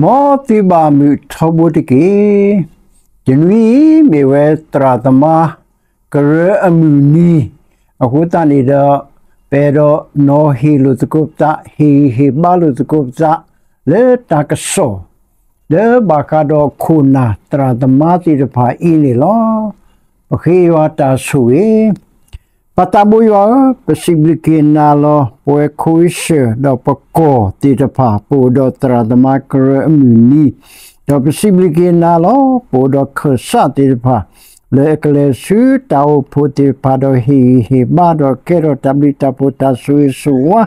မ်သုဘၣ်မုာ်ထီဘိတက့ၢ်. တနွံအံၤမ့ၢ်ဝဲသရၣ်သမါကရၢအမုၢ်နံၤ, အဃိသတးန့ၣ်ဒီး ပအဲၣ်ဒိးနီၤဟ့ၣ်လိာ်သကိးပသး, ဟ့ၣ်ဂံၢ်ဟ့ၣ်ဘါလိာ်သကိးပသး လၢတၢ်ကစီၣ် လၢဘၣ်ဃးဒီးခိၣ်နၢ်သရၣ်သမါသ့ၣ်တဖၣ်အံၤန့ၣ်လီၤ. ပဃ့ယွၤတၢ်ဆိၣ်ဂ့ၤ ပၢ်သးဘိယွၤဧၢ, ပစံးဘျုးက့ၤနၤလီၤ. ပဝဲခိၣ်စၢၣ်ဒီးပကီၢ်သ့ၣ်တဖၣ် ပအိၣ်ဒီးသရၣ်သမါကရၢအမုၢ်နံၤ, ဒီးပစံးဘျုးက့ၤနၤလီၤ. ပအိၣ်ဒီးခၢၣ်စးသ့ၣ်တဖၣ် လၢအကလဲၤဆူတၢ်အိၣ်ဖှိၣ်သ့ၣ်တဖၣ် ဒီးဟ့ၣ်ဂံၢ်ဟ့ၣ်ဘါဒီးကဲထီၣ်တၢ်ဘျုးတၢ်ဖှိၣ်တၢ်ဆိၣ်ဂ့ၤဆိၣ်ဝါ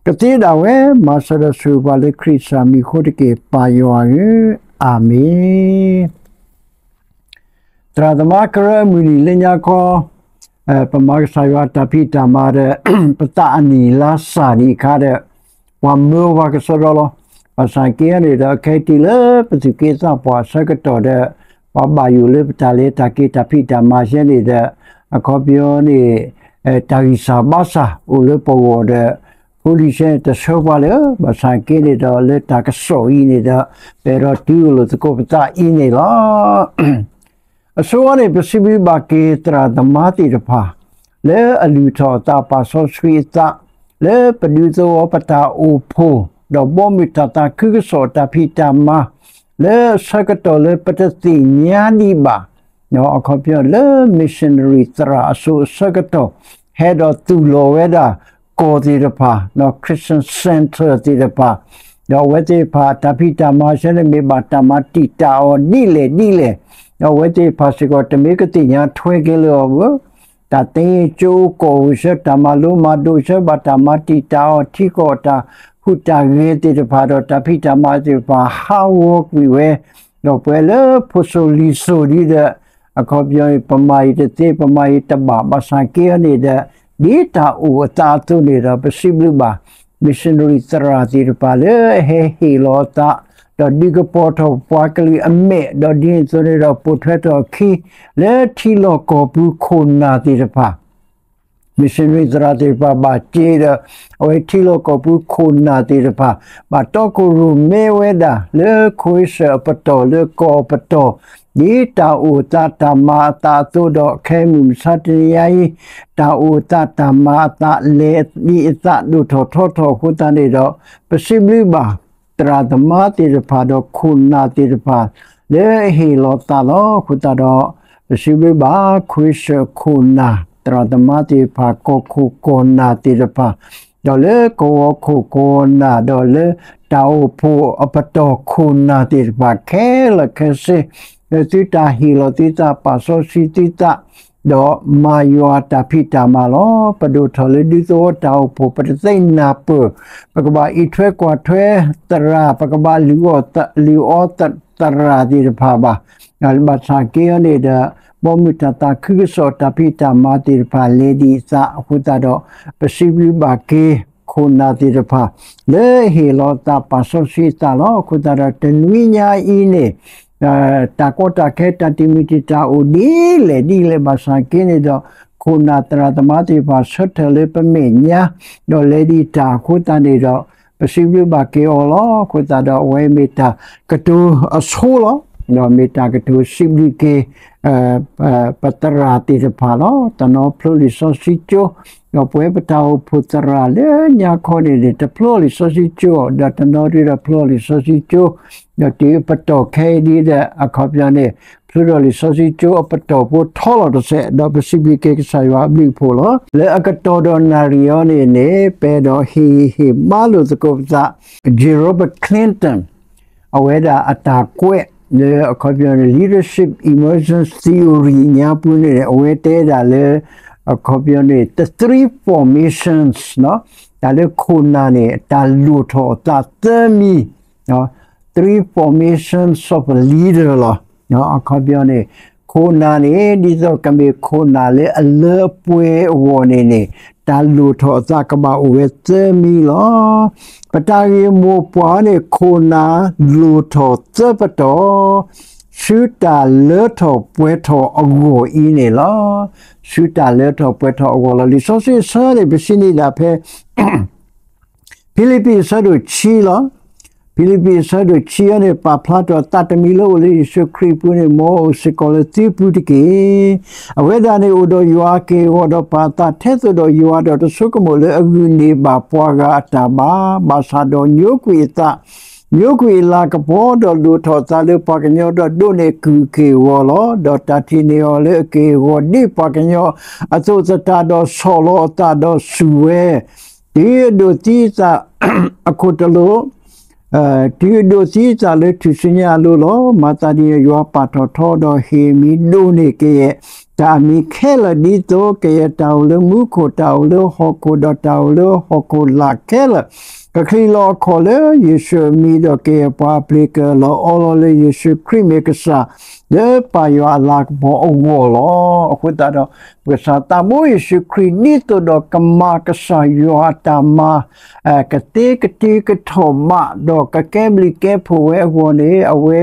ကသ့ဒၣ်ဝဲ မၤစၢၤဒီးဆိၣ်ဂ့ၤပှၤလၢခရံာ်စၢ်မံၤအဃိတက့ၢ် ပၢ်ယွၤဧၢ, အၤမ့ၣ်. သရၣ်သမါကရၢအမုၢ်နံၤလၢညါခီ, ပမၤကစၢ်ယွၤတၢ်ဖံးတၢ်မၤဒီး ပသးအနံၣ်လါစၢ်နံၣ်အခါဒီး ပှၤမၢပှၤကစီဒီလီၤ. ဘၣ်ဆၣ်က့န့ၣ်ဒီး ခဲအံၤတုၤလၢပသူၣ်က့သးပှၢ်အဆၢကတီၢ်ဒီး ပှၤဘၣ်ယိၣ်လၢပတၢ်လဲၤတၢ်က့ၤတၢ်ဖံးတၢ်မၤယဲန့ၣ်ဒီး အခီပညီန့ၣ် တၢ်ဂံၢ်စၢ်ဘါစၢ်အိၣ်လၢပဂီၢ်ဒီး ဖိလံၤဆဲန့ၣ်တဆၢပှၤလၢၤ, ဘၣ်ဆၣ်က့န့ၣ်ဒီး လၢတၢ်ကစီၣ်အံၤန့ၣ်ဒီး ပအဲၣ်ဒိးတူၢ်လိာ်သကိးပသးအံၤန့ၣ်လီၤ. အဆိန့ၣ် ပစံးဘျုးဘၣ်က့ၤသရၣ်သမါသ့ၣ်တဖၣ် လၢအလုၢ်ထီၣ်အသးပာ်စီဆှံအသး လၢပဒုးသဝီပတၢ်အိၣ်ဖှိၣ် ဒီးဘီမုၢ်တၢ်သးခုကစီၣ်တၢ်ဖံးတၢ်မၤ လၢအဆၢကတီၢ်လၢပတသ့ၣ်ညါဒံးဘၣ် အခီပညီလၢ missionary သရၣ်အစိၤအဆၢကတီၢ် ဟဲဒီးသူၣ်လီၤဝဲဒၣ် ကီၢ်သ့ၣ်တဖၣ် Christian Center သ့ၣ်တဖၣ်, ဒီးအဝဲသ့ၣ်တဖၣ်တၢ်ဖံးတၢ်မၤဆၢန့ၣ် မ့ၢ်ဘၣ်တၢ်မၤတံာ်တာ်အီၤဒ်လဲၣ်ဒ်လဲၣ်, ဒီးအဝဲသ့ၣ်တဖၣ်စ့ၢ်ကီး တမ့ၢ်ကသ့ၣ်ညါထွဲက့ၤလၢအီၤဘၣ်, တၢ်သ့ကၠိကီၢ်အိၣ်ဆၢ တၢ်မၤလိမၤဒိးဆၢ ဘၣ်တၢ်မၤတံာ်တာ်အီၤ ထံကီၢ်တၢ်ဟူးတၢ်ဂဲၤသ့ၣ်တဖၣ် ဒီးတၢ်ဖံးတၢ်မၤသ့ၣ်တဖၣ် ဟးဂီၤကွံာ်ဝဲ, ဒီးပှဲၤလၢဖိစိၤလံၤစိၤဒ်ဒီး အခီပညီ ပမၤအံၤတသ့ ပမၤအံၤတဘၣ် ဘၣ်ဆၣ်က့အီၤန့ၣ်ဒီး ဒ်တၢ်အိၣ်အသးအသိးန့ၣ်ဒီး ပစံးဘျုးဘၣ် missionary သရၣ်သ့ၣ်တဖၣ်လၢအဟဲဟ့ၣ်လီၤအသး ဒီးဒုးကပီၤထီၣ်ပပှၤကလုာ်အမဲာ် ဒီးဒ်န့ၣ်အသိးန့ၣ်ဒီး ပိာ်ထွဲထီၣ်အခံ လၢထံလီၢ်ကီၢ်ပူၤခိၣ်နၢ်သ့ၣ်တဖၣ် missionary သရၣ်သ့ၣ်တဖၣ်ဘၣ်စ့ဒီး အဝဲထံလီၢ်ကီၢ်ပူၤခိၣ်နၢ်သ့ၣ်တဖၣ် ဘၣ်တီခိၣ်ရိၣ်မဲဝဲဒၣ် လၢခိၣ်စၢၣ်အပတီၢ် လၢကီၢ်အပတီၢ် ဒ်တၢ်အိၣ်အသးတၢ်မၤအသးအသိးဒီး ခဲမုၢ်မဆါတနံၤညါအံၤ တၢ်အိၣ်အသးတၢ်မၤအသးလဲၤဒ်အသးဒိၣ်ထီၣ်ထီထီၣ်အဃိသတးန့ၣ်ဒီး ပစံးဘျုးဘၣ် သရၣ်သမါသ့ၣ်တဖၣ်ဒီးခိၣ်နၢ်သ့ၣ်တဖၣ် လၢအဟ့ၣ်လီၤသးလီၤ. အဃိသတးဒီး ပစံးဘျုးဘၣ် ခိၣ်စၢၣ်ခိၣ်နၢ် သရၣ်သမါသ့ၣ်တဖၣ် ကီၢ်ခိၣ်ကီၢ်နၢ်သ့ၣ်တဖၣ် ဒီးလၢကဝီၤခိၣ်ကဝီၤနၢ် ဒီးလၢတၢ်အိၣ်ဖှိၣ်အပတီၢ်ခိၣ်နၢ်သ့ၣ်တဖၣ် ခဲလၢာ်ခဲဆ့ လၢသုတၢ်ဟ့ၣ်လီၤသုသး ပာ်စီဆှံသုသး ဒီးမၤယွၤတၢ်ဖံးတၢ်မၤလီၤ. ပဒိၣ်ထီၣ်လၢဒုးသဝီတၢ်အိၣ်ဖှိၣ် ပတသ့ၣ်နၢ်ပၢၢ် ပကဘၣ်အံးထွဲကွၢ်ထွဲသရၣ် ပကဘၣ်လုၢ်အီၣ်သရၣ်သ့ၣ်တဖၣ်ဘၣ်. ဘၣ်ဆၣ်က့အီၤန့ၣ်ဒီး ဘီမုၢ်တၢ်သးခုကစီၣ်တၢ်ဖံးတၢ်မၤသ့ၣ်တဖၣ် လဲၤဒ်အသးအဃိသတးဒီး ပစံးဘျုးဘၣ်က့ၤ ခိၣ်နၢ်သ့ၣ်တဖၣ် လၢအဟ့ၣ်လီၤသးပာ်စီဆှံအသးလီၤ. အဃိသတးဒီး တနွံညါအံၤန့ၣ် တၢ်ကီတၢ်ခဲ တၢ်တမံၤတၢ်အိၣ်ဒ်လဲၣ်ဒ်လဲၣ် ဘၣ်ဆၣ်က့န့ၣ်ဒီး ခိၣ်နၢ်သရၣ်သမါသ့ၣ်တဖၣ် ဆၢထၢၣ်လၢပမဲာ်ညါ ဒီးလဲၤဒံးတၢ်အဃိသတးန့ၣ်ဒီး ပစံးဘျုးဘၣ်က့ၤအီၤလီၤ. အဃိသတးဒီး အဝဲမ့ၢ်တၢ်ကတိၤအဆိလီၤ. ဒီးမ့ၢ်တၢ်ကတိၤစံးဘျုးက့ၤ ပသရၣ်သ့ၣ်တဖၣ်လီၤ. တနီၤဖျိလံာ်စီဆှံကၠိ ဒီးပဝဲပတၢ်အိၣ်ဖှိၣ်သရၣ်လၢညါခီန့ၣ်န့ၣ် တဖျိလံာ်စီဆှံကၠိ ဒီးတနီၤဒ်ဒီးဖျိလံာ်စီဆှံကၠိ ဒီးတုၤအပတီၢ်ခဲအံၤဒ်ဒီး အခီပညီန့ၣ် ဖျိထီၣ်လံာ်စီဆှံကၠိအပတီၢ်ဖိထီလီၤတစဲး ဒီးပစံးဘျုးက့ၤကစၢ်ယွၤအဘျုးအဖှိၣ်လီၤ. လၢအကတီၢ်ဒီးနၣ်ရံၣ်အံၤန့ၣ်န့ၣ် ပအဲၣ်ဒိးဟ့ၣ်ဂံၢ်ဟ့ၣ်ဘါလိာ်သကိးပသး J Robert Clinton အဝဲဒၣ်အတၢ်ကွဲး လၢအခီပညီန့ၣ် Leadership Emergence Theory ညါပူၤန့ၣ် အဝဲတဲဒၣ်လၢ အခီပညီန့ၣ် the three formations တၢ်လၢခိၣ်နၢ်န့ၣ် တၢ်လိၣ်ထီၣ်အသးသၢမံၤ three formations of a leader လီၤ. အခီပညီန့ၣ် ခိၣ်နၢ်န့ၣ် ဒ်သိးကမ့ၢ်ခိၣ်နၢ်လၢအလၢအပှဲၤအဂီၢ်န့ၣ်န့ၣ် တၢ်လိၣ်ထီၣ်အသးကဘၣ်အိၣ်ဝဲသၢမံၤလီၤ. ပတၢ်ဂ့ၢ်မိၢ်ပှၢ်န့ၣ် ခိၣ်နၢ်လိၣ်ထီၣ်သၢပတီၢ် ဆူတၢ်လၢထီၣ်ပှဲၤထီၣ်အဂီၢ်အံၤန့ၣ်လီၤ. ဆူတၢ်လၢထီၣ်ပှဲၤထီၣ်အဂီၢ်လီၤ. လံာ်စီဆှံအဆၢန့ၣ် ပစံးန့ၢ်ဒၣ်ဖဲ ဖံလံးပံးအဆၢဒိၣ်ခံလီၤ. ဖံလံးပံးအဆၢဒိၣ်ခံအံၤန့ၣ် ပာ်ဖျါထီၣ်သးတမံၤလၢအိၣ်လၢယ့ၣ်ၡူးခရံာ်အပူၤန့ၣ် မ်အအိၣ်စ့ၢ်ကီးလၢသုပူၤတက့ၢ်. အဝဲဒၣ်န့ၣ်အိၣ်ဒီးယွၤအက့ၢ်အဂီၤဒီးပာ်အသး ထဲသိးဒီးယွၤဒီးတဆိကမိၣ်လၢအဂုာ်န့ၢ်ဘၣ်ပှၤဂၤအတၢ်ဘၣ်, ဘၣ်ဆၣ်ဒီးညိကွံာ်အသး ညိကွံာ်အလၤကပီၤ ဒီးဒိၣ်ထီၣ်အသးလၢပှၤကညီဒီးဒိးန့ၢ်အကုၢ်အက့ၢ်အဂီၤလီၤ. ဒီးတၢ်ထံၣ်န့ၢ်အီၤလၢအက့ၢ်အဂီၤဒ်ပှၤကညီအသိးသတးဒီးဆီၣ်လီၤအသးဒီးစူၢ်ဝဲ တုၤအဒိးသံအသး အခိၣ်တလိာ် တုၤအဒိးသံအသးလၢထူၣ်စုညါအလိၤလီၤ. မၤသးဒ်န့ၣ် ယွၤပာ်ထီၣ်ထီဒီးဟ့ၣ်အမံၤဒိၣ်န့ၢ်ကယဲၢ်တၢ်အမံၤခဲလၢာ် ဒ်သိးကယဲၢ်တၢ်အိၣ်လၢမူခိၣ် တၢ်အိၣ်လၢဟီၣ်ခိၣ် ဒီးတၢ်အိၣ်လၢဟီၣ်ခိၣ်လာ်ခဲလၢာ် ကချံးလီၤအခီၣ်လၢယ့ၣ်ၡူးအမံၤ ဒီးကယဲၢ်ပှၤအပျ့ၤကလီၤအီလီၤလၢယ့ၣ်ၡူးခရံာ်မ့ၢ်ကစၢ် လၢပၢ်ယွၤအလၤကပီၤအဂီၢ်လီၤ. အဃိသတးဒီး ပကစၢ်သးဘိယ့ၣ်ၡူးခရံာ် ဒ်သိးဒီးကမၤကစၢ်ယွၤအတၢ်မၤ ကသ့ကတုၤကထီၣ်ဘး ဒီးကကဲဘျုးကဲဖှိၣ်ဝဲအဂီၢ်န့ၣ် အဝဲ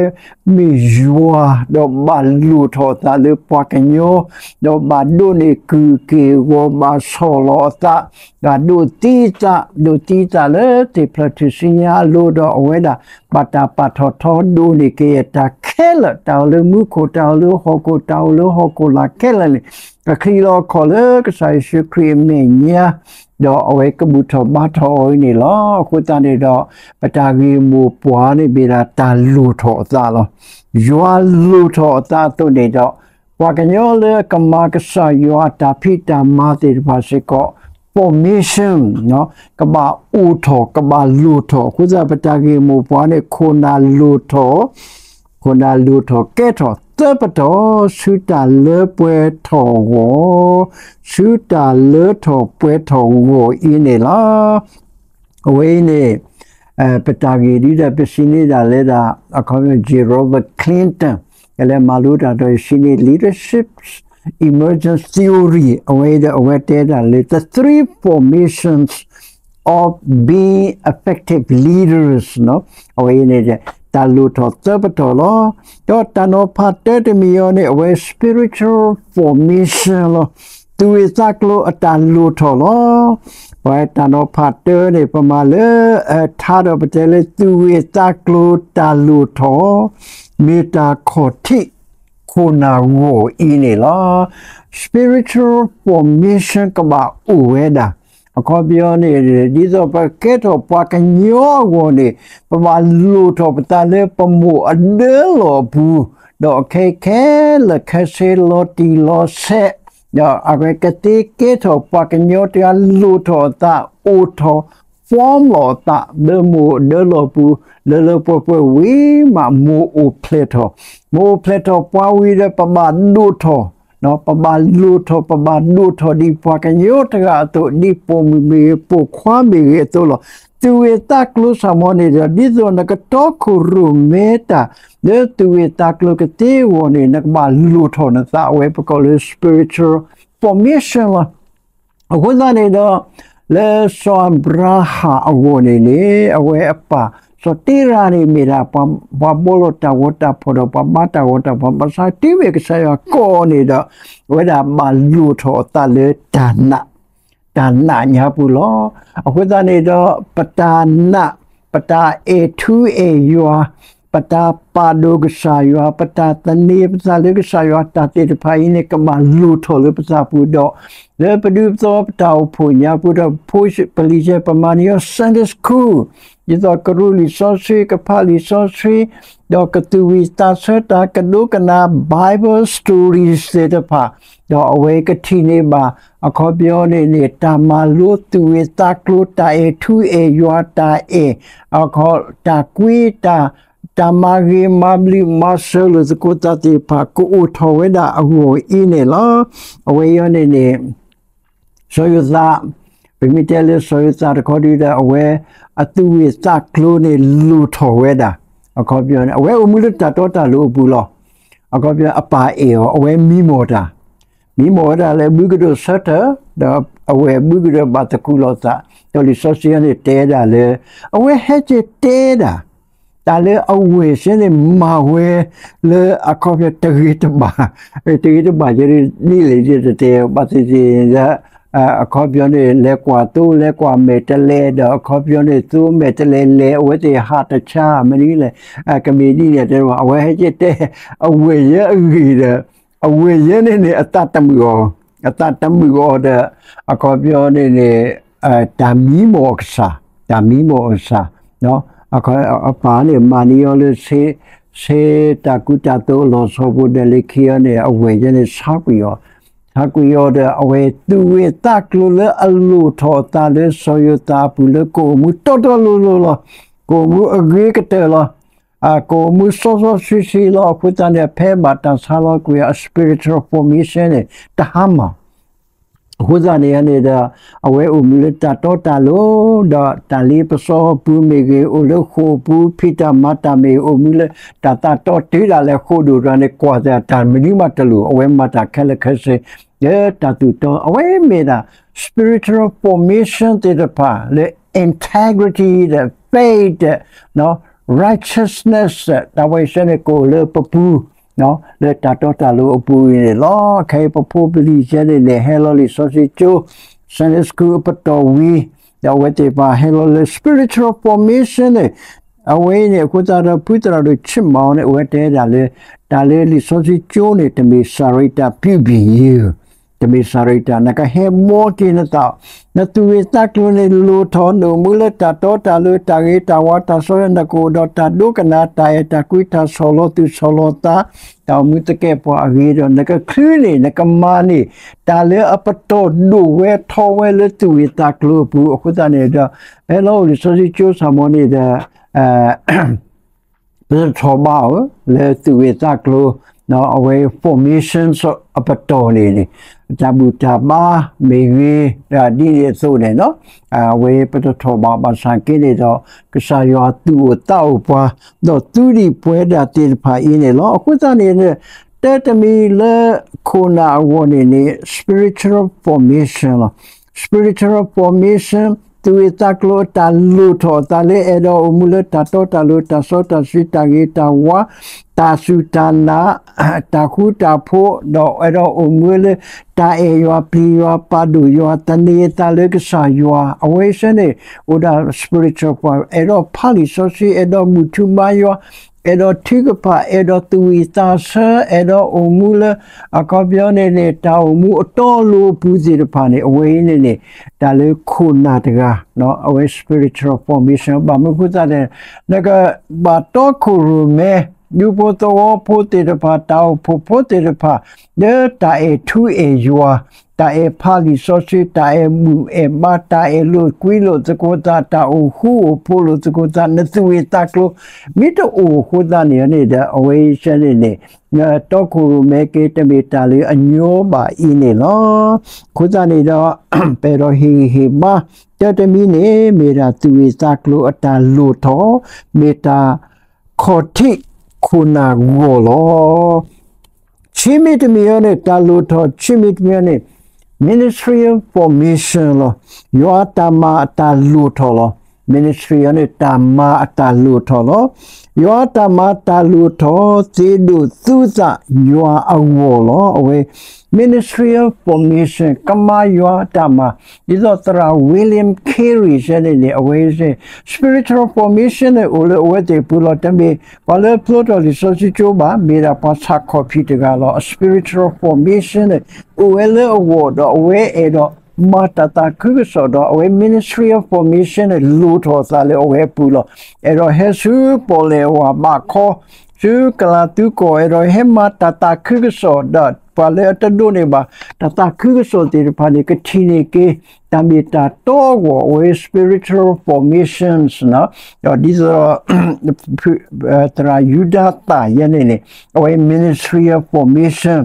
မ့ၢ်ယွၤ ဒီးဘၣ်လိၣ်ထီၣ်အသးလၢပှၤကညီ ဒီးဘၣ်ဒိးန့ၢ်ကုၢ်က့ၢ်ဂီၤ ဘၣ်ဆီၣ်လီၤအသး ဒီးဒိးသံအသး ဒိးသံအသးလၢသ့ၣ်ဖျၢၣ်ထူၣ်စုညါအလိၤ ဒီးအဝဲဒၣ် ဘၣ်တၢ်ပာ်ထီၣ်ထီဒိၣ်န့ၢ်ကယဲၢ်တၢ်ခဲလၢာ် တၢ်အိၣ်လၢမူခိၣ် တၢ်အိၣ်လၢဟီၣ်ခိၣ် တၢ်အိၣ်လၢဟီၣ်ခိၣ်လာ်ခဲလၢာ်န့ၣ် ကချံးလီၤအခီၣ်လၢကစၢ်ယ့ၣ်ၡူးခရံာ်အမဲာ်ညါ ဒီးအဝဲကဘူၣ်ထီၣ်ဘါထီၣ်အီၤအံၤန့ၣ်လီၤ. အဃိသတးန့ၣ်ဒီး ပတၢ်ဂ့ၢ်မိၢ်ပှၢ်န့ၣ်မ့ၢ်ဒၣ်တၢ်လိၣ်ထီၣ်အသးလီၤ. ယွၤလိၣ်ထီၣ်အသးအသိးန့ၣ်ဒီး ပှၤကညီလၢအကမၤကစၢ်ယွၤအတၢ်ဖံးတၢ်မၤသ့ၣ်တဖၣ်စ့ၢ်ကီး formation ကဘၣ်အိၣ်ထီၣ် ကဘၣ်လိၣ်ထီၣ် အဃိသတး ပတၢ်ဂ့ၢ်မိၢ်ပှၢ်န့ၣ် ခိၣ်နၢ်လိၣ်ထီၣ် ခိၣ်နၢ်လိၣ်ထီၣ်ကဲထီၣ် သၢပတီၢ် ဆူတၢ်လၢပှဲၤထီၣ်အဂီၢ်, ဆူတၢ်လၢထီၣ်ပှဲၤထီၣ်အဂီၢ်အံၤန့ၣ်လီၤ. အဝဲအံၤန့ၣ် ပတၢ်ဂ့ၢ်ဒ်ဒီး ပစံးန့ၢ်ဒၣ်လၢဒၣ် အခီပညီ Grover Cleveland ကလဲၤမၤလိတၢ်ဒီး ယစံးန့ၢ် leadership emergence theory အဝဲဒီး အဝဲတဲဒၣ်လၢ the three formations of being effective leaders အဝဲအံၤန့ၣ် တၢ်လိၣ်ထီၣ်သၢပတီၢ်လီၤ. ဒီးတၢ်နီၤဖးတၢတမံၤအံၤန့ၣ် အဝဲ spiritual formation လီၤ. သူၣ်ဂ့ၢ်သးကျိၤအတၢ်လိၣ်ထီၣ်လီၤ. ပဝဲတၢ်နီၤဖးတၢန့ၣ် ပမၤလၢ ထါဒီးပတဲလၢ သူၣ်ဂ့ၢ်သးကျိၤတၢ်လိၣ်ထီၣ် မ့ၢ်တၢ်ခီၣ်ထံးခိၣ်နၢ်ဂီၢ်အံၤန့ၣ်လီၤ. spiritual formation ကဘၣ်အိၣ်ဝဲဒၣ် အခီပညီန့ၣ် ဒ်သိးပကကဲထီၣ်ပှၤကညီအဂီၢ်န့ၣ် ပဘၣ်လိၣ်ထီၣ်ပသးလၢပမိၢ်အဒၢလီၢ်အပူၤ, ဒီးခဲခဲလၢာ်ခဲဆ့လီၤတံၢ်လီၤဆဲး, ဒီးအဝဲကသ့ကဲထီၣ်ပှၤကညီတဂၤလိၣ်ထီၣ်အသး အိၣ်ထီၣ် form လီၤအသး လၢမိၢ်အဒၢလီၢ်ပူၤ လၢလၢပှဲၤပှဲၤဝံၤမး မိၢ်အိၣ်ဖျဲၣ်ထီၣ်, မိၢ်အိၣ်ဖျဲၣ်ထီၣ်ပှၤဝံၤဒီး ပဘၣ်ဒိၣ်ထီၣ် ပဘၣ်လိၣ်ထီၣ် ပဘၣ်ဒိၣ်ထီၣ်ဒ်ပှၤကညီတဂၤအသိး ဒ်ပိာ်မုၣ်မ့ၢ်ဂ့ၤ ပိာ်ခွါမ့ၢ်ဂ့ၤအသိးလီၤ. သူၣ်ဂ့ၢ်သးကျိၤစ့ၢ်ကီးန့ၣ်ဒီး ဒ်သိးနကတီခိၣ်ရိၣ်မဲတၢ် လၢသူၣ်ဂ့ၢ်သးကျိၤကသ့အဂီၢ်န့ၣ် နကဘၣ်လိၣ်ထီၣ်နသး အဝဲပကိးလၢ spiritual formation လီၤ. အဃိသတးန့ၣ်ဒီး လၢစီၤအၤဘြၤဟၣ်အဂီၢ်န့ၣ်န့ၣ် အဝဲအပၢ် စီၤတ့ရၤန့ၣ်မ့ၢ်ဒၣ် ပှၤဘှီလီၤတၢ်ဂီၤတၢ်ဖီၣ်ဒီး ပှၤဘါတၢ်ဂီၤတၢ်ဖီၣ် ဘၣ်ဆၣ်တုၤမ့ၢ်ကစၢ်ယွၤကိးအီၤန့ၣ်ဒီး အဝဲဒၣ်ဘၣ်လိၣ်ထီၣ်အသးလၢတၢ်နာ် တၢ်နာ်ညါပူၤလီၤ. အဃိသတးန့ၣ်ဒီး ပတၢ်နာ် ပတၢ်အဲၣ်ထူအဲၣ်ယွၤ ပတၢ်ပာ်ဒိၣ်ကစၢ်ယွၤ ပတၢ်သန့ၤပသးလၢကစၢ်ယွၤတၢ်သ့ၣ်တဖၣ်အံၤန့ၣ် ကဘၣ်လိၣ်ထီၣ်လၢပသးပူၤဒီး လၢပဒူပသဝီပတၢ်အိၣ်ဖှိၣ်ညါပူၤဒီး ဖိပလံၤဆဲး ပမၤန့ၢ်အီၤ Sunday School ဒ်သိးကရူၢ်လံာ်စီဆှံ ကဖးလံာ်စီဆှံ ဒီးကသူၣ်ဝံၣ်သးဆၢတၢ် ကဒိကနၣ် Bible stories သ့ၣ်တဖၣ် ဒီးအဝဲကထံၣ်န့ၢ်ဘၣ် အခီပညီန့ၣ်န့ၣ် တၢ်မၤလိသူၣ်ဂ့ၢ်သးကျိၤ တၢ်အဲၣ်ထူအဲၣ်ယွၤ တၢ်အဲၣ် အခီ တၢ်ကွံ တၢ် တၢ်မၤဂ့ၤမၤဘျုးမၤစၢၤလိာ်သကိးသးသ့ၣ်တဖၣ် ကအိၣ်ထီၣ်ဝဲဒၣ်အဂီၢ်အံၤန့ၣ်လီၤ. အဝဲအံၤန့ၣ်န့ၣ် စီၤယိၤသး ပမ့ၢ်တဲလၢစီၤယိၤသးတခီဒုဒီး အဝဲအသူၣ်ဂ့ၢ်သးကျိၤန့ၣ် လိၣ်ထီၣ်ဝဲဒၣ် အခီပညီန့ၣ် အဝဲအိၣ်မူလၢတၢ်တီတၢ်လိၤအပူၤလီၤ. အခီပညီ အပၢ်အဲၣ်အီၤ အဝဲမံမီၢ်တၢ် မံမီၢ်ဝဲဒၣ်လၢဘုကဒိးဆၢထၢၣ် ဒီးအဝဲၢ်ဘုကဒိးဘၣ်သကူးလိာ်သး ဒီးလံာ်စီဆှံန့ၣ်တဲဒၣ်လၢ အဝဲဟဲက့ၤတဲဒၣ် တၢ်လၢအဝဲၢ်စ့ၢ်န့ၣ်မၤဝဲ လၢအခီပညီတဂ့ၤတဘၣ် တဂ့ၤတဘၣ်ယဲဒ်လဲၣ်ဒ်တတဲဘၣ်သ့ၣ်သ့ၣ်လၢ အခီပညီန့ၣ် လဲၤကွၢ်သိ လဲၤကွၢ်မဲာ်တဲးလဲးဒီး အခီပညီန့ၣ် သိမဲာ်တဲးလဲးလဲၤ အဝဲသ့ၣ်ဟးတဆါ မနုၤလဲၣ်, ကမ့ၢ်ဒ်န့ၣ်တဲဘၣ် အဝဲဟဲက့ၤတဲ အဝဲၢ်ယဲအဂ့ၢ်ဒီး အဝဲၢ်ယဲန့ၣ်န့ၣ် အသးတမုာ်အီၤ, အသးတမုာ်အီၤဒီး အခီပညီန့ၣ်န့ၣ် တၢ်မံမီၢ်အကစၢ်, တၢ်မံမီၢ်အကစၢ်, အပၢ်န့ၣ်မၤန့ၢ်အီၤလၢ ဆ့တၢ်ကူတၢ်သိးအလီၢ်ဆီပူၤဒီး လၢခံအီၤန့ၣ် အဝဲၢ်ယဲန့ၣ် ဆါကွံာ်အီၤ, ဆါကွံာ်အီၤဒီး အဝဲသူၣ်ဂ့ၢ်သးကျိၤလၢအလိၣ်ထီၣ်အသးလၢစီၤယိၤသးအပူၤလၢကအိၣ်မူတီတီလိၤလိၤလီၤ. ကအိၣ်မူအဂ့ၤကတၢၢ်လီၤ. ကအိၣ်မူစီစီဆှံဆှံလီၤ. အဃိသတးန့ၣ် ဖဲဘၣ်တၢ်ဆါလီၤကွံာ်အ spiritual formation န့ၣ် တဟါမၢ် အဃိသတးန့ၣ်န့ၣ်ဒီး အဝဲအိၣ်မူလၢတၢ်တီတၢ်လိၤ ဒီးတၢ်လ့ပစီအပူၤမ့ၢ်ဂ့ၤ အိၣ်လၢဃိာ်ပူၤ ဖံးတၢ်မၤတၢ်မ့ၢ်ဂ့ၤ အိၣ်မူလၢတၢ်သးတီတုၤဒၣ်လဲာ်ဃိာ်ဒိၣ်တဂၤန့ၣ် ကွၢ်သးတၢ်မနုၤမးတလိၤ အဝဲမၤတၢ်ခဲလၢာ်ခဲဆ့ လၢတၢ်သူၣ်တီ အဝဲမ့ၢ်ဒၣ် spiritual formation သ့ၣ်တဖၣ်လၢ integrity ဒီး faith ဒီး righteousness တၢ်ဝဲဆၢန့ၣ်ကအိၣ်လၢပပူၤ လၢတၢ်တီတၢ်လိၤအပူၤအံၤန့ၣ်လီၤ. ခဲအံၤပဖိပလံၤဆၢန့ၣ်န့ၣ် ဟဲလီၤလံာ်စီဆှံကၠိ Sunday School အပတီၢ်ဝံၤ ဒီးအဝဲသ့ၣ်တဖၣ်ဟဲလီၤလၢ spiritual formation န့ၣ် အဝဲအံၤန့ၣ် အဃိသတးဒီး ဖုသရၣ်ဒိၣ်ဆ့ၣ်မီၤန့ၣ် အဝဲတဲဒၣ်လၢ တၢ်လၢလံာ်စီဆှံကၠိန့ၣ် တမ့ၢ်စၤရ့းတၢ် ပြုပြင် တမ့ၢ်စၤရ့းတၢ် နကဟဲမီတ့ၢ်နသး နသူၣ်ဂ့ၢ်သးကျိၤန့ၣ်လိၣ်ထီၣ် နအိၣ်မူလၢတၢ်တီတၢ်လိၤ တၢ်ဂ့ၤတၢ်ဝါ တၢ်စီဆှံ နကအိၣ်ဒီးတၢ်ဒိကနၣ် တၢ်အဲၣ်တၢ်ကွံ တၢ်ဆီၣ်လီၤသူၣ်ဆီၣ်လီၤသး တၢ်အိၣ်မူသကဲာ်ပှၤအဂ့ၤဒီး နကချုးန့ၢ် နကမၤန့ၢ် တၢ်လၢအပတီၢ်ဒိၣ်ဝဲထီဝဲလၢသူၣ်ဂ့ၢ်သးကျိၤအပူၤ အဃိသတးန့ၣ်ဒီး ဖဲလီၤအိၣ်လံာ်စီဆှံကၠိစၢ်မီၤန့ၣ်ဒီး ပတထီၣ်ဘးဧၢ လၢသူၣ်ဂ့ၢ်သးကျိၤ အဝဲ formation အပတီၢ်န့ၣ်န့ၣ် တၢ်ဘူၣ်တၢ်ဘါမ့ၢ်ဂ့ၤ ဒ်န့ၣ်အသိးန့ၣ် အဝဲပတထီၣ်ဘးဘၣ်ဆၣ်က့န့ၣ်ဒီး ကစၢ်ယွၤသူၣ်အိၣ်သးအိၣ်ပှၤ ဒီးသူဒံၣ်ပှဲၤဒၣ်သ့ၣ်တဖၣ်အံၤန့ၣ်လီၤ. အဃိသတးန့ၣ် တၢ်တမံၤလၢခိၣ်နၢ်အဂီၢ်န့ၣ်န့ၣ် spiritual formation လီၤ. spiritual formation သူၣ်ဂ့ၢ်သးကျိၤအတၢ်လိၣ်ထီၣ်အသးလၢအဲၣ်ဒိးအိၣ်မူလၢတၢ်တီတၢ်လိၤ တၢ်စီတၢ်ဆှံ တၢ်ဂ့ၤတၢ်ဝါ တၢ်စူၢ်တၢ်နာ် တၢ်ဃူတၢ်ဖိး ဒီးအဲၣ်ဒိးအိၣ်မူလၢ တၢ်အဲၣ်ယွၤပျံၤယွၤ ပာ်ဒိၣ်ယွၤ သန့ၤအသးလၢကစၢ်ယွၤ အဝဲဆၢန့ၣ် အိၣ်ဒၣ် spiritual ပှၤ အဲၣ်ဒိးဖးလံာ်စီဆှံ အဲၣ်ဒိးဘူၣ်ထီၣ်ဘါယွၤ အဲၣ်ဒိးထုကဖၣ် အဲၣ်ဒိးသူၣ်ဝံၣ်သးဆၢ အဲၣ်ဒိးအိၣ်မူလၢ အခီပညီန့ၣ်န့ၣ် တၢ်အိၣ်မူအတီအလိၤအပူၤသ့ၣ်တဖၣ်န့ၣ် အဝဲအံၤန့ၣ်န့ၣ် တၢ်လၢခိၣ်နၢ်တဂၤ အဝဲ spiritual formation ဘၣ်မနုၤအဃိသတးန့ၣ် နကဘၣ်တီခိၣ်ရိၣ်မဲ ဒူဖိသဝီဖိသ့ၣ်တဖၣ် တၢ်အိၣ်ဖှိၣ်ဖိသ့ၣ်တဖၣ် လၢတၢ်အဲၣ်ထူအဲၣ်ယွၤ တၢ်အဲၣ်ဖးလံာ်စီဆှံ တၢ်အဲၣ်ဘူၣ်အဲၣ်ဘါ တၢ်အဲၣ်လိာ်ကွံလိာ်သကိးသး တၢ်အိၣ်ဃူအိၣ်ဖိးလိာ်သကိးသး နသူၣ်ဂ့ၢ်သးကျိၤ မ့ၢ်တအိၣ်အဃိသတးန့ၣ်န့ၣ်ဒီး အဝဲအံၤဆၢန့ၣ်န့ၣ် တီခိၣ်ရိၣ်မဲက့ တမ့ၢ်တၢ်လၢအညီဘၣ်အံၤန့ၣ်လီၤ. အဃိသတးန့ၣ်ဒီး ပအဲၣ်ဒိးဟ့ၣ်ဂံၢ်ဟ့ၣ်ဘါ တၢ်တမံၤန့ၣ် မ့ၢ်ဒၣ်သူၣ်ဂ့ၢ်သးကျိၤအတၢ်လိၣ်ထီၣ် မ့ၢ်တၢ်ခီၣ်ထံးခိၣ်နၢ်ဂီၢ်လီၤ. ဆံမံၤတမံၤအံၤန့ၣ် တၢ်လိၣ်ထီၣ် ဆံမံၤတမံၤအံၤန့ၣ် ministerial formation လီၤ. ယွၤအတၢ်မၤအတၢ်လိၣ်ထီၣ်လီၤ. ministry အံၤန့ၣ် တၢ်မၤအတၢ်လိၣ်ထီၣ်လီၤ. ယွၤအတၢ်မၤတၢ်လိၣ်ထီၣ် သ့ဒိၣ်သူသးယွၤအဂီၢ်လီၤ. အဝဲ ministerial formation ကမၤယွၤအတၢ်မၤ ဒ်သိးသရၣ် William Carey ဆၢန့ၣ်န့ၣ် အဝဲ spiritual formation န့ၣ် အိၣ်လၢအဝဲသ့ၣ်ပူၤလီၤ. တမ့ၢ်ပှၤလၢဖျိထီၣ်လံာ်စီဆှံကၠိဘၣ်, မ့ၢ်ဒၣ်ပှၤဆၣ်ခီၣ်ဖံးတဂၤလီၤ. spiritual formation န့ၣ် အိၣ်ဝဲလၢအဂီၢ်ဒီး အဝဲအဲၣ်ဒိးမၤတၢ်သးခုကစီၣ်ဒီး အဝဲ ministerial formation န့ၣ် လိၣ်ထီၣ်အသးလၢအဝဲအပူၤလီၤ. အဲၣ်ဒိးဟဲဆူပီၣ်လဲၣ်ဝၤဘးခီ ဆူကလၤသူကီၢ် အဲၣ်ဒိးဟဲမၤတၢ်သးခုကစီၣ်ဒီး ပှၤလၢအတဒိးန့ၢ်ဘၣ် တၢ်သးခုကစီၣ်သ့ၣ်တဖၣ်န့ၣ် ကထံၣ်န့ၢ်က့ၤ တၢ်မ့ၢ်တၢ်တီအဂီၢ် အဝဲ spiritual formations ဒီးဒ်သိး သရၣ်ယူဒၤသၣ်ယဲန့ၣ်န့ၣ် အဝဲ ministerial formation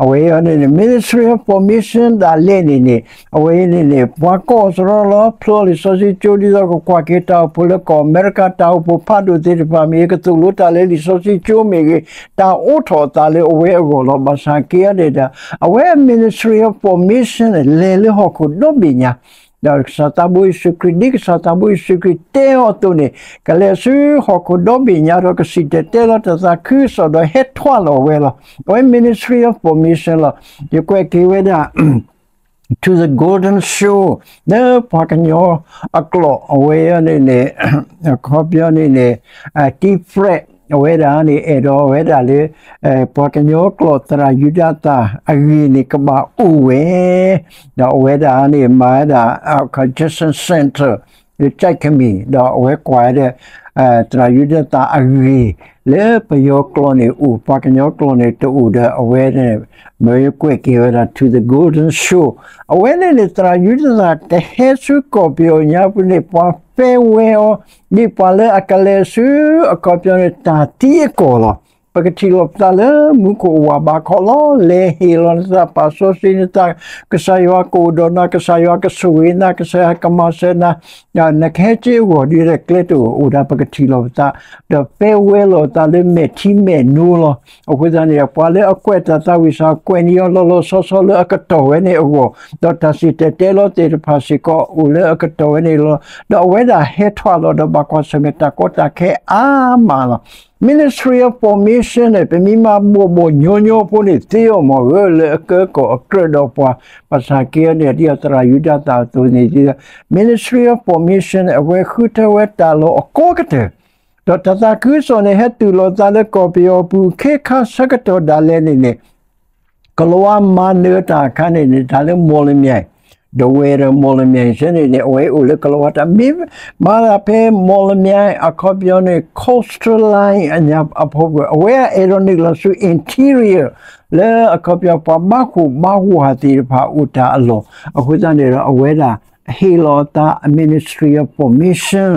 အဝဲန့ၣ်န့ၣ် ministerial formation ဒၣ်လဲာ်န့ၣ်န့ၣ် အဝဲန့ၣ်န့ၣ် ပှၤကီၢ်စရီလီၤ ဖျိလံာ်စီဆှံကၠိ ဒ်သိးကကွၢ်က့ၤတၢ်အိၣ်ဖှိၣ်လၢကီၢ်အမဲရကၤ တၢ်အိၣ်ဖှိၣ်ဖးဒိၣ်သ့ၣ်တဖၣ်မ့ၢ်ဂ့ၤ ကသိၣ်လိတၢ်လၢလံာ်စီဆှံကၠိမ့ၢ်ဂ့ၤ တၢ်အိးထီၣ်အသးလၢအဝဲအဂီၢ်လီၤ. ဘၣ်ဆၣ်က့န့ၣ်ဒီး အဝဲ ministerial formation န့ၣ် လဲၤလၢဟီၣ်ခိၣ်ဒီဘ့ၣ်ညါ ဒီးကစၢ်သးဘိယ့ၣ်ၡူးခရံာ် ဒ်ကစၢ်သးဘိယ့ၣ်ၡူးခရံာ်တဲအီၤအသိးန့ၣ် ကလဲၤဆူဟီၣ်ခိၣ်ဒီဘ့ၣ်ညါဒီး ကစံၣ်တဲၤတဲလီၤတၢ်သးခုကစီၣ်ဒီးဟဲထွဲလီၤဝဲလီၤ. အဝဲ ministerial formation လီၤ. ယကွဲးက့ၤဝဲဒၣ် to the golden show လၢပှၤကညီအကျိာ်အဝဲအံၤန့ၣ်န့ၣ် အခီပညီန့ၣ်န့ၣ် တံဖရဲး အဝဲဒၣ်န့ၣ်အဲၣ်ဒိးဝဲဒၣ်လၢ ပှၤကညီကျိာ်သရၣ်ယူဒၤသၣ်အဂ့ၢ်န့ၣ်ကဘၣ်အိၣ်ဝဲ ဒီးအဝဲဒၣ်န့ၣ်မၤဝဲဒၣ် Christian Center လၢ ကၠဲးကမံၣ် ဒီးအဝဲကွၢ်ဝဲဒၣ် သရၣ်ယူဒၤသၣ်အဂ့ၢ် လၢပယီၤကျိာ်န့ၣ်အိၣ် ပှၤကညီကျိာ်န့ၣ်တအိၣ်ဒီးအဝဲန့ၣ် မ့ၢ်ကွဲးက့ၤဝဲဒၣ် to the golden show အဝဲန့ၣ်န့ၣ် သရၣ်ယူဒၤသၣ်တဟဲဆူကီၢ်ပယီၤညါပူၤန့ၣ် ပှၤ farewell အီၤ ဒ်ပှၤလၢအကလဲၤဆူအခီပညီန့ၣ် တၢ်သံအကီၢ်လီၤ. ပကထံၣ်လိာ်ပသးလၢမူခိၣ်အဝၤဘးခီလီၤ. လဲၤဟ့ၣ်လီၤနသး ပာ်စီဆှံနသး ကစၢ်ယွၤကအိၣ်ဒီးနၤ ကစၢ်ယွၤကဆိၣ်ဂ့ၤနၤ ကစၢ်ယွၤကမၤစၢၤနၤ နကဟဲက့ၤအိၣ်ဒီးကျဲတအိၣ် အိၣ်ဒၣ်ပကထံၣ်လိာ်ပသး ဒီး farewell လိာ်သးလၢမဲာ်ထံမဲာ်နိလီၤ. အဃိသတးန့ၣ် ပှၤလၢအကွဲးတၢ်သးဝံၣ်စၢ် ကွဲးန့ၢ်အီၤလီၤလီၤဆီဆီလၢအကတီၢ်ဝဲန့ၣ်အဂီၢ် ဒီးတၢ်စံၣ်တဲၤတဲလီၤသ့ၣ်တဖၣ်စ့ၢ်ကီး အိၣ်လၢအကတီၢ်ဝဲန့ၣ်လီၤ. ဒီးအဝဲဒၣ်ဟဲထီၣ်လီၤဒီးဘၣ်ကွၢ်ဆၢၣ်မဲာ်တၢ်ကီတၢ်ခဲအါမးလီၤ. Ministry of Formation န့ၣ် ပမ့ၢ်မၤဘီၣ်ဘီၣ်ညီညီဖိန့ၣ် သ့အီၤမ့ၢ်ဧါ လၢအကၢကီၢ်အကြၢးဒီးပှၤ ဘၣ်ဆၣ်က့န့ၣ် ဒ်သရၣ်ယူဒၤသၣ်အသိးန့ၣ် Ministry of Formation န့ၣ် အဝဲဃုထၢဝဲတၢ်လီၢ်အကီကတၢၢ် ဒီးတၢ်သးခုကစီၣ်န့ၣ် ဟဲတုၤလီၤသးလၢကီၢ်ပယီၤပူၤ ခ့ခါဆၢကတီၢ်ဒၣ်လဲာ်န့ၣ်န့ၣ် ကလၤဝါမၤနၢၤတၢ်အခါန့ၣ်န့ၣ် တၢ်လၢမီၣ်လမၠဲၣ် ဒီးဝဲဒီးမီၣ်လမၠဲၣ်စ့ၢ်န့ၣ်န့ၣ် အဝဲအိၣ်လၢကလၤဝါတၢ် မ့ၢ်မၤသးဖဲမီၣ်လမၠဲၣ် အခီပညီန့ၣ် coastal line အညါအဖီခိၣ် အဝဲအအဲၣ်ဒိးနုာ်လီၤဆူ interior လၢအခီပညီပှၤဘါဃိၣ်ဘါဝၤသ့ၣ်တဖၣ်အိၣ်တၢ်အလီၢ် အဃိသတးန့ၣ်ဒီး အဝဲဒၣ်ဟ့ၣ်လီၤအသး Ministry of Formation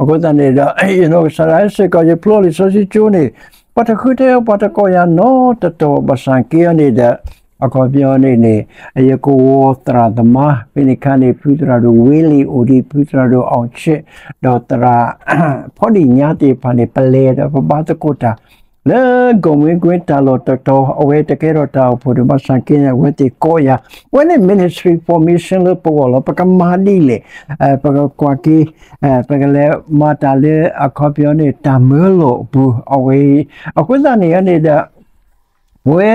အဃိသတးန့ၣ်ဒီး ယနီၢ်ကစၢ်ဒၣ်စ့ၢ်ကီး ယဖျိလံာ်စီဆှံကၠိန့ၣ် ပှၤတဃုထၢပှၤတကိးယၤနီတတီၤ ဘၣ်ဆၣ်က့အီၤန့ၣ်ဒီး အခီပညီန့ၣ်န့ၣ် ယကဝီၤသရၣ်သမါ ဖဲန့ၣ်အခါန့ၣ် ဖုသရၣ်ဒိၣ်ဝ့လံၣ်အိၣ်ဒံး ဖုသရၣ်ဒိၣ်အီၣ်ဆ့ၣ် ဒီးသရၣ် ဖီဒံၣ်ညါသ့ၣ်တဖၣ်န့ၣ် ပလဲၤဒီးပဘါသကိးတၢ် လၢကီၢ်မ့ၢ်ကွ့တၢ်လီၢ်တတီၤ အဝဲတကဲထီၣ်တၢ်အိၣ်ဖှိၣ်ဒီး ဘၣ်ဆၣ်က့န့ၣ် အဝဲသ့ၣ်ကိးယၤ အဝဲန့ၣ် Ministry Formation လၢပဂီၢ်လီၤ ပကမၤဒ်လဲၣ် ပကကွၢ်က့ၤ ပကလဲၤမၤတၢ်လၢအခီပညီန့ၣ် တၢ်မၢလီၤအပူၤ အဝဲအံၤ အဃိသတးန့ၣ်န့ၣ်ဒီး ပဝဲ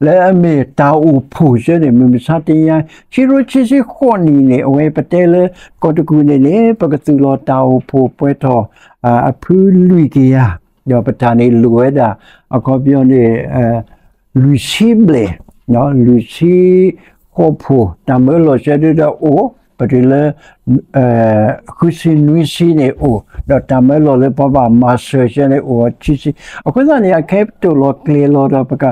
လၢအမ့ၢ်တၢ်အိၣ်ဖှိၣ်စ့ၢ်န့ၣ် မုၢ်မဆါတနံၤ ခံကထိခံဆံဃိးနံၣ်န့ၣ် အဝဲပတဲလၢ ကီၢ်တကူၣ်န့ၣ်န့ၣ် ပကသူၣ်လီၤတၢ်အိၣ်ဖှိၣ်ပှဲၤထီၣ် အဖုလွံၢ်ကယၤ ဒီးပတၢ်န့ၣ်လိၣ်ဝဲဒၣ် အခီပညီန့ၣ် လွံၢ်ဆံဘျဲၣ် လွံၢ်ဆံဃိးဖှိၣ် တၢ်မၢလီၤစ့ၢ်ဒုဒီးအိၣ် ပတုၤလၢ ဃုဆံနွံဆံန့ၣ်အိၣ် ဒီးတၢ်မၢလီၤလၢပှၤဘၣ်မၤစၢၤစ့ၢ်န့ၣ်အိၣ်ဆံဆံ အဃိသတးန့ၣ် အခဲအံၤပတိၢ်လီၤကျဲၤလီၤဒီးပက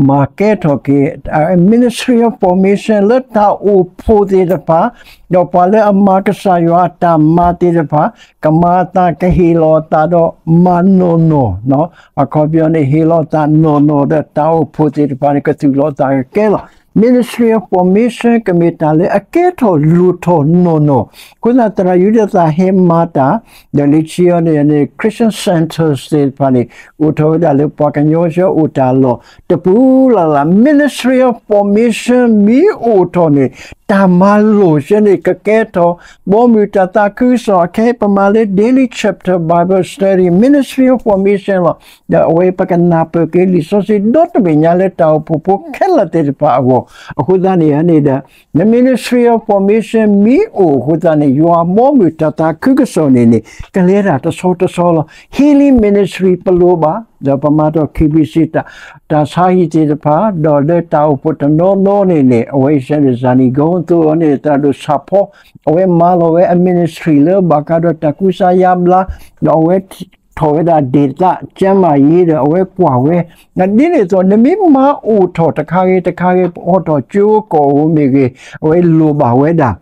မၤကဲထီၣ်က့ၤ Ministry of Formation လၢတၢ်အိၣ်ဖှိၣ်သ့ၣ်တဖၣ် ဒီးပှၤလၢအမၤကစၢ်ယွၤအတၢ်မၤသ့ၣ်တဖၣ် ကမၤအသးကဟ့ၣ်လီၤအသးဒီးမၤနီၢ်နီၢ် အခီပညီန့ၣ် ဟ့ၣ်လီၤအသးနီၢ်နီၢ်ဒီးတၢ်အိၣ်ဖှိၣ်သ့ၣ်တဖၣ်န့ၣ် ကသူၣ်လီၤသးကကဲလီၤ Ministry of Formation ကမ့ၢ်တၢ်လၢအကဲထီၣ်လိၣ်ထီၣ်နီၢ်နီၢ် အဃိသတးသရၣ်ယူဒၤသၣ်ဟဲမၤတၢ် ဒီးလၢခံအံၤန့ၣ် Christian Centers သ့ၣ်တဖၣ်န့ၣ် အိၣ်ထီၣ်ဝဲဒၣ်လၢပှၤကညီစ့ၢ်အိၣ်တၢ်လီၢ် တပူၤလၢ်လၢ် Ministry of Formation မ့ၢ်အိၣ်ထီၣ်န့ၣ် တၢ်မၤလိာ်စ့ၢ်န့ၣ် ကကဲထီၣ် ဘီမုၢ်တၢ်သးခုကစီၣ် အခဲအံၤပမၤလၢ Daily Chapel Bible Study Ministry of Formation လီၤ. ဒီးအဝဲပကနၢ်ပၢၢ်က့ၤလံာ်စီဆှံဒီတဘ့ၣ်ညါလၢတၢ်အိၣ်ဖှိၣ်ဖိခဲလၢာ်သ့ၣ်တဖၣ်အဂီၢ် အဃိသတးန့ၣ်န့ၣ်ဒီး Ministry of Formation မ့ၢ်အိၣ်အဃိသတးန့ၣ် ယွၤဘီမုၢ်တၢ်သးခုကစီၣ်န့ၣ်န့ၣ် ကလဲၤတၢ်တဆီတဆီလီၤ. Healing Ministry ပလိၣ်ဘၣ် ဒီးပမၤထီၣ် KBC တၢ်ဆါဟံၣ်သ့ၣ်တဖၣ် ဒီးလၢတၢ်အိၣ်ဖှိၣ်တနီၤနီၤန့ၣ်န့ၣ် အဝဲအံၤစ့ၢ်န့ၣ် ဇာနည်ဂုံသိန့ၣ် သရၣ်ဒိၣ်ဆၣ်ဖီ အဝဲမၤလီၤဝဲအ ministry လၢဘၣ်ဃးဒီးတၢ်ကူစါယါဘျါ ဒီးအဝဲထီၣ်ဝဲဒၣ် ဒေသကျန်းမာရေး ဒီးအဝဲကွၢ်ဝဲ ဒ်န့ၣ်အသိး နမ့ၢ်မၤအိၣ်ထီၣ်တခါဂ့ၤတခါဂ့ၤ ပအိးထီၣ်ကၠိကီၢ်ဧိၤမ့ၢ်ဂ့ၤ အဝဲလိၣ်ဘၣ်ဝဲဒၣ်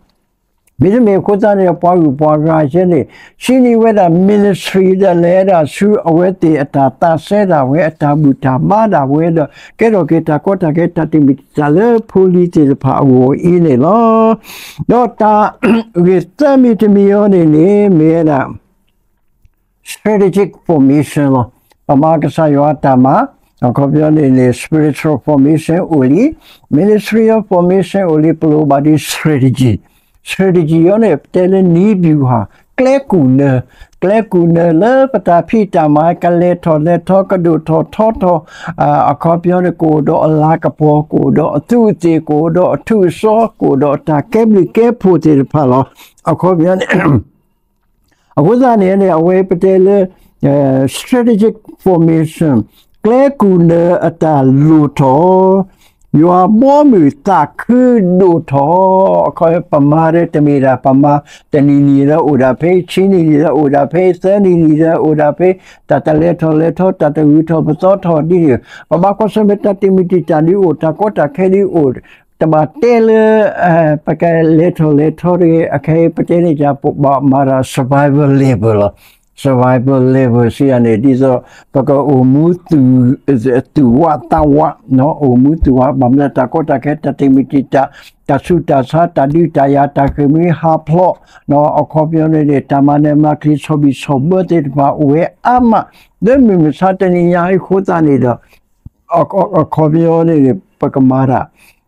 မ့တမ့ၢ်အဃိသတးန့ၣ် ပှၤဂုၤပှၤဂၤစ့ၢ်န့ၣ် ဟံးန့ၢ်ဝဲဒၣ် ministry ဒီးလဲၤဒၣ်ဆူအဝဲသ့ၣ်အတၢ်သးစဲဒၣ်ဝဲ အတၢ်ဘူၣ်တၢ်ဘါဒၣ်ဝဲဒီး ကဲထီၣ်က့ၤတၢ်ကီတၢ်ခဲ တၢ်တမံၤတၢ်လၢဖိလံၤသ့ၣ်တဖၣ်အဂီၢ်အံၤန့ၣ်လီၤ. ဒီးတၢ်ဂ့ၢ်သၢမံၤတမံၤအံၤန့ၣ်န့ၣ် မ့ၢ်ဝဲဒၣ် strategic formation လီၤ. ပမၤကစၢ်ယွၤအတၢ်မၤ အခီပညီန့ၣ်န့ၣ် spiritual formation အိၣ်လံ ministry of formation အိၣ်လံ ပလိၣ်ဘၣ်ဒ် strategy strategy အံၤန့ၣ် ပတဲလၢနည်းဗျူဟာ ပကဘၣ်အိၣ်ဒီးကျဲကူၣ်နၢၤ, ကျဲကူၣ်နၢၤလၢပတၢ်ဖံးတၢ်မၤ ကလဲၤထီၣ်လဲၤထီ ကဒိၣ်ထီၣ်ထီထီၣ်, အခီပညီန့ၣ် ကအိၣ်ဒီးအလၤကပီၤ, ကအိၣ်ဒီးအသူးအသ့ၣ်, ကအိၣ်ဒီးအထူးအစီ, ကအိၣ်ဒီးအတၢ်ကဲဘျုးကဲဖှိၣ်သ့ၣ်တဖၣ်လီၤ. အခီပညီန့ၣ် အဃိသတးန့ၣ်န့ၣ် အဝဲပတဲလၢ strategic formation, ကျဲကူၣ်နၢၤအတၢ်လိၣ်ထီၣ်, ယွၤဘီမုၢ်သးခုဒိၣ်ထီၣ်, အခီပညီ ပမၤဒီးတမ့ၢ်ဒၣ်ပမၤ တနံၤနံၤဒီးအိၣ်ဒၣ်ဖဲ ဆံနံၤနံၤဒီးအိၣ်ဒၣ်ဖဲ သၢနံၤနံၤဒီးအိၣ်ဒၣ်ဖဲ, တၢ်တလဲၤထီၣ်လဲၤထီ တၢ်တဂုၤထီၣ်ပသီထီၣ်ဒ်န့ၣ်, ပဘၣ်ကွၢ်ဆၢၣ်မဲာ်တၢ်တံာ်မုၢ်တံာ်တာ်ဒ်အိၣ်, တၢ်ကီတၢ်ခဲဒ်အိၣ်, တဘၣ်တဲလၢ ပကလဲၤထီၣ်လဲၤထီတဂ့ၤ, အခဲအံၤပတဲန့ၣ် ပဘၣ်မၤတၢ် survival level လီၤ. survival level စံးယၤန့ၣ် ဒ်သိး ပကအိၣ်မူ သူၣ်ဝးသးဝး, အိၣ်မူသူၣ်ဝး, ဘၣ်မနုၤ တၢ်ကီတၢ်ခဲ တၢ်တံာ်မုၢ်တံာ်တာ်, တၢ်ဆူးတၢ်ဆါ, တၢ်ဒုးတၢ်ယၤ, တၢ်ဃ့ၢ်မှံဟးဖျိး, အခီပညီန့ၣ် တၢ်မၤနၢၤမၤချ့ ဆီၣ်ဘံၣ်ဆီၣ်ဘၢသ့ၣ်တဖၣ် အိၣ်ဝဲအါမး, လၢမုၢ်မဆါတနံၤညါအဃိသတးန့ၣ်ဒီး အခီပညီန့ၣ် ပကမၤတၢ်,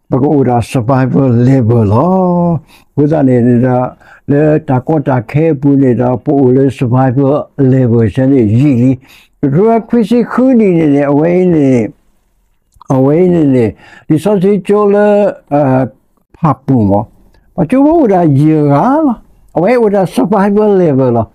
ပကအိၣ်ဒီး survival level လီၤ. အဃိသတးန့ၣ်ဒီး လၢတၢ်ကီတၢ်ခဲအပူၤန့ၣ်ဒီး ပအိၣ်လၢ survival level ဆဲန့ၣ်ယံာ်လံ. တကထိခွံဆံဃုနံၣ်န့ၣ်န့ၣ် အဝဲအံၤန့ၣ် အဝဲအံၤန့ၣ်န့ၣ် လံာ်စီဆှံကၠိလၢ ဖၣ်ပူၣ်မး, ပှၤကၠိဖိအိၣ်ဒၣ်ယဲၢ်ဂၤလီၤ. အဝဲအိၣ်ဒၣ် survival level လီၤ.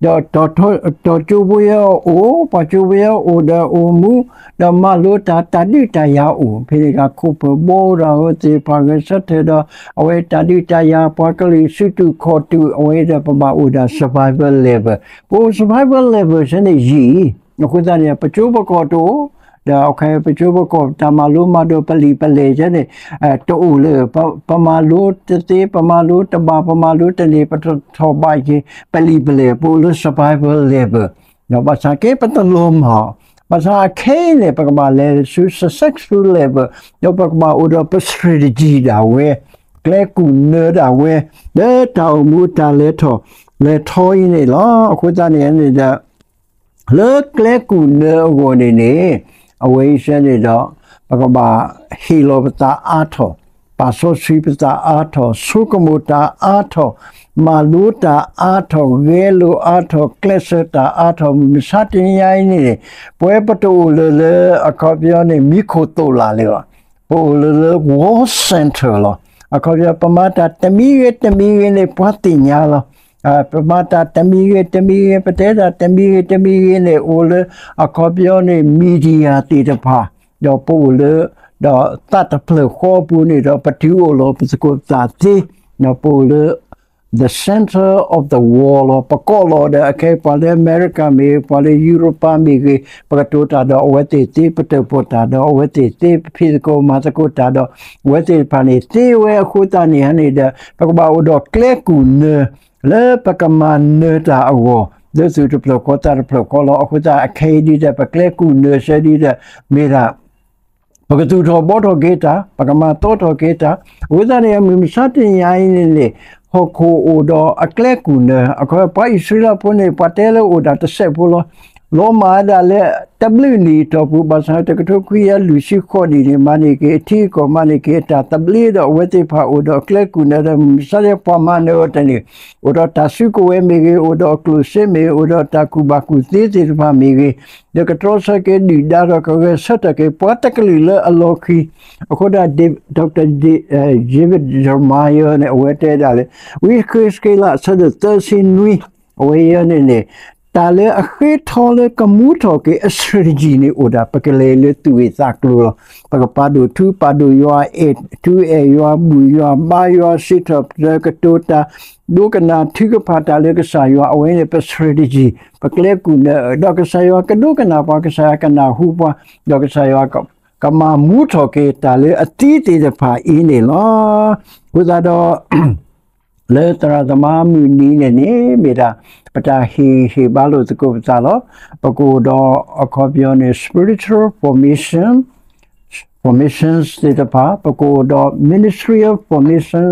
ဒီးတီၤကၠိဖိယဲအိၣ်, ပှၤကၠိဖိယဲအိၣ်ဒီးအိၣ်မူ, ဒီးမၤလိတၢ်, တၢ်ဒုးတၢ်ယၤအိၣ်, ဖဲန့ၣ်အခါ ခိၣ်ဖၢၣ်ဘီအိၣ်ဒီးအဝဲသ့ၣ်တဖၣ်ဂဲၤဆၢထၢၣ်ဒီး အဝဲတၢ်ဒုးတၢ်ယၤ ပှၤကလုာ်စုတူာ်ခီၣ်တူာ်, အဝဲဒီးပဘၣ်အိၣ်ဒၣ် survival level, ပအိၣ် survival level ဆဲန့ၣ်ယံာ်အံၤ, အဃိသတးန့ၣ် ပကၠိပကီၢ်တအိၣ်, ဒီးအခါ ပကၠိပကီၢ် တၢ်မၤလိမၤဒိးပလံာ်ပလဲၢ်ဆဲန့ၣ် တအိၣ်လၢၤ, ပမၤလိတသ့, ပမၤလိတဘၣ်, ပမၤလိတန့ၢ်, ပတထီၣ်ဘးက့ၤ ပလံာ်ပလဲၢ်, ပအိၣ်လၢ survival level, ဒီးဘၣ်ဆၣ်က့ ပတလီၤမၢ်, ဘၣ်ဆၣ်အခဲအံၤန့ၣ် ပကဘၣ်လဲၤဆူ successful level, ဒီးပကဘၣ်အိၣ်ဒီးပ strategy ဒၣ်ဝဲ, ကျဲကူၣ်နၢၤဒၣ်ဝဲ, လၢတၢ်အိၣ်မူတၢ်လဲၤထီၣ်လဲၤထီအံၤန့ၣ်လီၤ. အဃိသတးန့ၣ်န့ၣ်ဒီး လၢကျဲကူၣ်နၢၤအဂီၢ်န့ၣ်န့ၣ် အဝဲအံၤဆဲန့ၣ်ဒီး ပကဘၣ်ဟ့ၣ်လီၤပသးအါထီၣ်, ပာ်စီဆှံပသးအါထီၣ်, ဆိကမိၣ်တၢ်အါထီၣ်, မၤလိတၢ်အါထီၣ်, ဂဲၤလိာ်အါထီၣ်, ကျဲးစၢးတၢ်အါထီၣ်, မုၢ်မဆါတနံၤညါအံၤန့ၣ်န့ၣ် ပဝဲပတအိၣ်လၢၤလၢ အခီပညီန့ၣ် မံခိၣ်သိးလးလၢၤဘၣ်. ပအိၣ်လၢလၢ war center လီၤ. အခီပညီ ပမၤတၢ်တမံၤဂ့ၤတမံၤဂ့ၤန့ၣ် ပှၤသ့ၣ်ညါလီၤ. ပမၤတၢ်တမံၤဂ့ၤတမံၤဂ့ၤ, ပတဲတၢ်တမံၤဂ့ၤတမံၤဂ့ၤန့ၣ် အိၣ်လၢ အခီပညီန့ၣ် media သ့ၣ်တဖၣ်, ဒီးပအိၣ်လၢ ဒီးသးတဖျၢၣ်ဃီအပူၤန့ၣ်ဒီး ပတုၤအိၣ်လီၤပသကိးပသးသ့, ဒီးပအိၣ်လၢ the center of the world လီၤ. ပကိးလီၤဒီး အခဲအံၤ ပှၤလၢအမဲရကၤမ့ၢ်ဂ့ၤ, ပှၤလၢယူရပၤမ့ၢ်ဂ့ၤ, ပကတိၤတၢ်ဒီးအဝဲသ့ၣ်သ့, ပတၢၣ်ပီၣ်တၢ်ဒီးအဝဲသ့ၣ်သ့, ပဖံးသကိးမၤသကိးတၢ်ဒီးအဝဲသ့ၣ်တဖၣ်န့ၣ်သ့ဝဲအဃိသတးန့ၣ်န့ၣ်ဒီး ပကဘၣ်အိၣ်ဒီးကျဲကူၣ်နၢၤ လၢပကမၤနၢၤတၢ်အဂီၢ် လၢသူၣ်တဖျၢၣ်ဃီသးတဖျၢၣ်ဃီလီၤ. အဃိသတး အခဲအံၤဒ်ဒီး ပကျဲကူၣ်နၢၤဆၢဒ်ဒီး မ့ၢ်ဒၣ် ပကသူၣ်ထီၣ်ဘီထီၣ်က့ၤတၢ်, ပကမၤသီထီၣ်က့ၤတၢ်. အဃိသတးန့ၣ် မုၢ်မဆါတနံၤညါအံၤန့ၣ်န့ၣ် ဟီၣ်ခိၣ်အိၣ်ဒီးအကျဲကူၣ်နၢၤ, အခီပညီ ပှၤအံၣ်စရ့လးဖိန့ၣ် ပှၤတဲလၢအိၣ်ဒၣ်တစဲးဖိလီၤ. လီၤမၢ်ဒၣ်လၢတဘျုးနံၣ်အတီၢ်ပူၤ ဘၣ်ဆၣ်တကထိခွံကယၤလွံၢ်ဆံဃိးနံၣ်န့ၣ် မၤန့ၢ်က့ၤအထံအကီၢ်, မၤန့ၢ်က့ၤအတၢ်သဘျ့ဒီး အဝဲသ့ၣ်တဖၣ်အိၣ်ဒီးအကျဲကူၣ်နၢၤဒီး မုၢ်မဆါတနံၤ ပှၤမၤနၢၤအီၤတန့ၢ်, အိၣ်ဒီးတၢ်စုကဝဲၤမ့ၢ်ဂ့ၤ, အိၣ်ဒီးအကျိၣ်စ့မ့ၢ်ဂ့ၤ, အိၣ်ဒီးတၢ်ကူၣ်ဘၣ်ကူၣ်သ့သ့ၣ်တဖၣ်မ့ၢ်ဂ့ၤ, ဒီးကတြီဆၢက့ၤဒုၣ်ဒါဒီးကဂဲၤဆၢထၢၣ်က့ၤပှၤတကလုာ်လၢအလီၢ်ခံ. အဃိဒၣ် Doctor David Jeremiah န့ၣ် အဝဲတဲဒၣ်လၢ ဝံယဃ့းစက့လး အဆၢဒိၣ်သၢဆံနွံ, အဝဲအံၤန့ၣ်န့ၣ် တၢ်လၢအဃ့ထီလၢကမူထီၣ်က့ၤအ strategy န့ၣ် အိၣ်ဒၣ် ပကလဲၤလၢသူၣ်ဂ့ၢ်သးကျိၤလီၤ. ပကပာ်ဒိၣ်ထူ ပာ်ဒိၣ်ယွၤ, အဲၣ်ထူအဲၣ်ယွၤ, ဘူၣ်ယွၤ, ဘါယွၤ, စံးထီၣ်ပတြၢၤ, ကတိၤတၢ်, ဒိကနၣ်ထုကဖၣ်တၢ်လၢကစၢ်ယွၤ, အဝဲန့ၣ် ပ strategy, ပကျဲကူၣ်နၢၤ, ဒီးကစၢ်ယွၤကဒိကနၣ်ပှၤ, ကစၢ်ယွၤကနၢ်ဟူပှၤ, ဒီးကစၢ်ယွၤကမၤမူထီၣ်က့ၤတၢ်လၢအသံသ့ၣ်တဖၣ်အံၤန့ၣ်လီၤ. အဃိသတးဒီး လၢသရၣ်သမါမုၢ်နံၤန့ၣ်န့ၣ် မ့ၢ်ဒၣ် ပတၢ်ဟ့ၣ်ဂံၢ်ဟ့ၣ်ဘါလိာ်သကိးပသးလီၤ. ပကအိၣ်ဒီးအခီပညီန့ၣ် spiritual formation, formations သ့ၣ်တဖၣ်, ပကအိၣ်ဒီး ministerial formation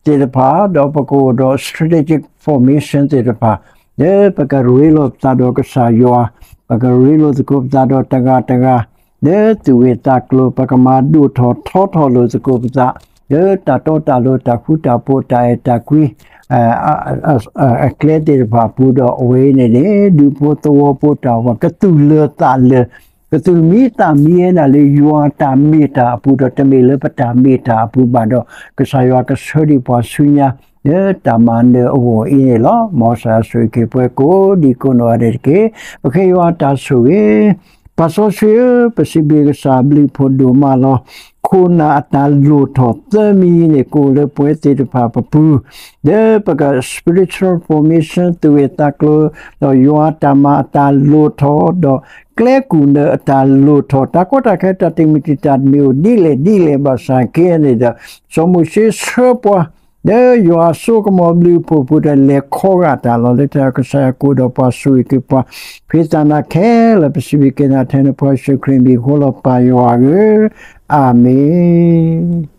သ့ၣ်တဖၣ်, ဒီးပကအိၣ်ဒီး strategic formation သ့ၣ်တဖၣ်, လၢပကရ့လိာ်ပသးဒီးကစၢ်ယွၤ, ပကရ့လိာ်သကိးပသးဒီးတဂၤတဂၤ, လၢသူၣ်ဂ့ၢ်သးကျိၤ ပကမၤဒိၣ်ထီၣ်ထီထီၣ်လိာ်သကိးပသး, လၢတၢ်တီတၢ်လိၤ တၢ်ဃူတၢ်ဖိး တၢ်အဲၣ်တၢ်ကွံ အကျဲသ့ၣ်တဖၣ်အပူၤဒီး အဝဲအံၤန့ၣ်န့ၣ် ဒူဖိသဝီဖိတၢ်အိၣ်ဖှိၣ် ကသူၣ်လၢာ်သးလၢာ် ကသူၣ်မံသးမံဝဲဒၣ်လၢယွၤအတၢ်မ့ၢ်တၢ်အပူၤဒီး တမ့ၢ်လၢပတၢ်မ့ၢ်တၢ်အပူၤဘၣ်ဒီး ကစၢ်ယွၤကဆှၢဒံးပှၤဆူညါ လၢတၢ်မၤနၢၤအဂီၢ်အံၤန့ၣ်လီၤ. မ်ကစၢ်ယွၤဆိၣ်ဂ့ၤက့ၤပှၤကိးဒံကိးနီၢ်ဂၤဒဲးတက့ၢ်. ပဃ့ယွၤအတၢ်ဆိၣ်ဂ့ၤ ပၢ်စီဆှံဧၢ, ပစံးဘျုးကစၢ်အဘျုးအဖှိၣ်ဒိၣ်မးလီၤ. ခိၣ်နၢ်အတၢ်လိၣ်ထီၣ်သၢမံၤအံၤန့ၣ် ကအိၣ်လၢပဝဲသ့ၣ်တဖၣ်ပပူၤ လၢပက spiritual formation သူၣ်ဂ့ၢ်သးကျိၤ ဒီးယွၤအတၢ်မၤအတၢ်လိၣ်ထီၣ် ဒီးကျဲကူၣ်နၢအတၢ်လိၣ်ထီၣ် တၢ်ကီတၢ်ခဲ တၢ်တမံၤတမံၤ တၢ်တမံၤအိၣ်ဒ်လဲၣ်ဒ်လဲၣ်ဘၣ်ဆၣ်က့န့ၣ်ဒီး စီၤမိၤၡ့ဆှၢပှၤ လၢယွၤအစိကမီၤဘျုးအဖှိၣ်ပူၤဒီး လဲၤခီဂာ်တၢ်လီၤ. လၢတၢ်ကစၢ်ယွၤကအိၣ်ဒီးပှၤ ဆိၣ်ဂ့ၤက့ၤပှၤ ဖှံသးနၤခဲလၢာ် ပစံးဘျုးက့ၤနၤထဲန့ၣ် ပှၤယ့ၣ်ၡူးခရံာ်မံၤအဃိလီၤ ပၢ်ယွၤဧၢ, အၤမ့ၣ်.